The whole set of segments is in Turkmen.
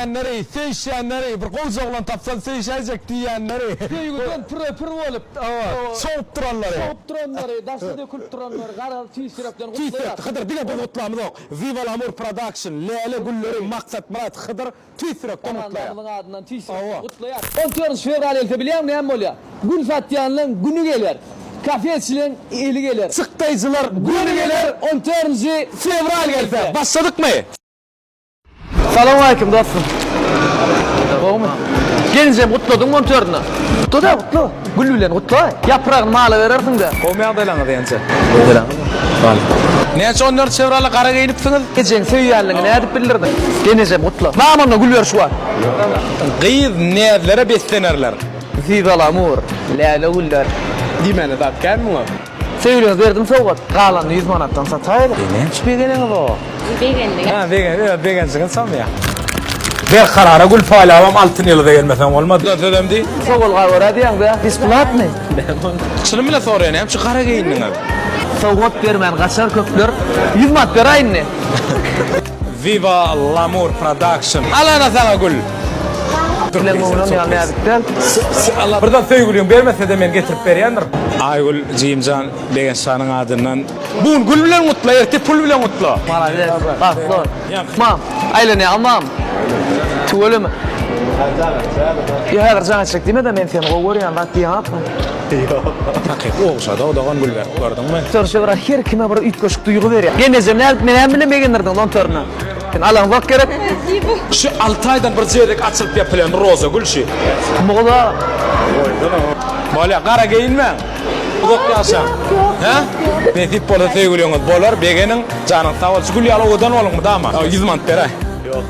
Söýýänleri, söýüşýänleri, bir gowja oglan tapsam söýüşäýjek diýýänleri. Söýgüden püre-pür bolup. Çogup duranlary. Çogup duranlary, daşa dökülip duranlary, garaz tüýs ýürekden Tüýs gutlaýas. ýürekden, Hydyr diňe biz gutlamyzok. Viva Lamur Production, Läle gülleri, Maksatmyrat, Hydyr tüýs ýürekden gutlaýar. Komandamyzyň adyndan tüýs Hawa. ýürekden gutlaýas. On dördünji fewral gelse bilýäňmi näme bolýar? Gül satýanlaň güni geler. Kafeçileň eli geler. Çykdaýjylar güni geler. On dördünji Fewral gelse. Başladykmy? Salowmaleýkim dostum. Gowmy? Gelinjem gutladyňmy on dördüne? Gutla-da gutla. Gül bilen gutla. Ýapragyny mala berersiň-dä. Gowmy ýagdaýlaryňyz ýenje? Näçe on dört fewralda gara geýnipsiňiz? Ejeň söýýänligiňi nädip bildirdiň? Genejem gutla. Mam onda gül ber şu wagt. Gyz näzlere beslenerler. Viva l'amur, läle güller. Diýmäne zat kän muňa. Söýgüliňiz berdim sowgat. Galanyny ýüz manatdan sataýyr. E näme üçin begeneňiz-o? Begendik. Ha, begen, öz begenjiňiz şomy ýa? Berkarara gül paýlabam altyn ýyldyza gelmeseň bolmaz. Sözem diý. Sowalga görä diýýäň-dä. Besplatnyý. Çynym bilen soraýan, näme üçin gara geýindiňiz? Sowgat bermän gaçar köpler. 100 manat beräý indi. Viva Lamur Production. Alana saňa gül. Bilen oňlan ýaly näzik däl. Birden söýgüliň bermese-de men getirip berýändir. Aýgül jigimjan Begençjanyň adyndan bu gün gül bilen gutla, ertir pul bilen gutla. Malades, bagtly bol. Mam, aýlanýaňmy mam? Tüweleme. Ýa häzir jaň etjek diýme-de men seni gowy görýän zat diýeňokmy? Takyk ogşady o dogan gül berip gördüňmi? Törşe bir her kime bir üýtgeşik duýgy berýär. Gelnejem nädip men näme bilen begendirdiňiz on törüne? Sen alaňzok gerek. Şu alty aýdan bir gezek açylyp ýapylýan roza gül şi. Mugyza. Bolýa gara geýinmäň. Uzak ýaşaň. Hä? Nesip bolsa söýgüliňiz bolar, begeniň, janyňyz sag bolsun. Şu gül ýaly owadan boluň mydama. 100 manat beräý. Ýok.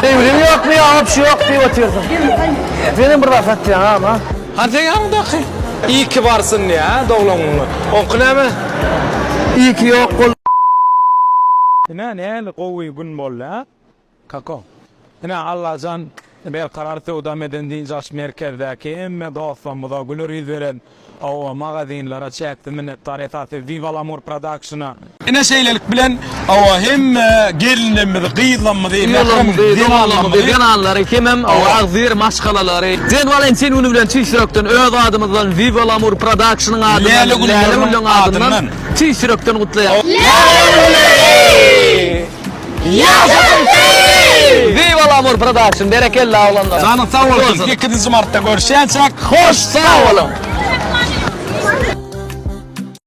Söýgüliň ýokmy ýa opşy ýok diýip otyrsyň. Senem bir zat satýaň ha. Hany seň ýanyňdaky? Iyi ki barsyn diýä, hä, doglan günüňe. Oňky näme? Iyi ki ýok bol. Ine näli gowy gün boldy hä Kako. Ine Allajan Berkarar söwda medeni dynç alyş merkezdäki hemme dostlarymyza güler ýüz beren oba magazinlere çäksiz minnetdar esasy Viva Lamur Productiona. Ine şeýlelik bilen oba hemme gelinlerimizi gyzlarymyzy mährem zenanlarymyzy zenanlary hemem agzybir maşgalalary Sen Walentin güni bilen tüýs ýürekden öz adymyzdan Viva Lamur Productionyň adyndan Läle Gülleriň adyndan tüýs ýürekden gutlaýas. Ýaşasyn söýgi! Viva Lamur Production berekella oglanlar. Janyň sag bolsun 8-nji martda görüşýänçäk Hoş sag boluň.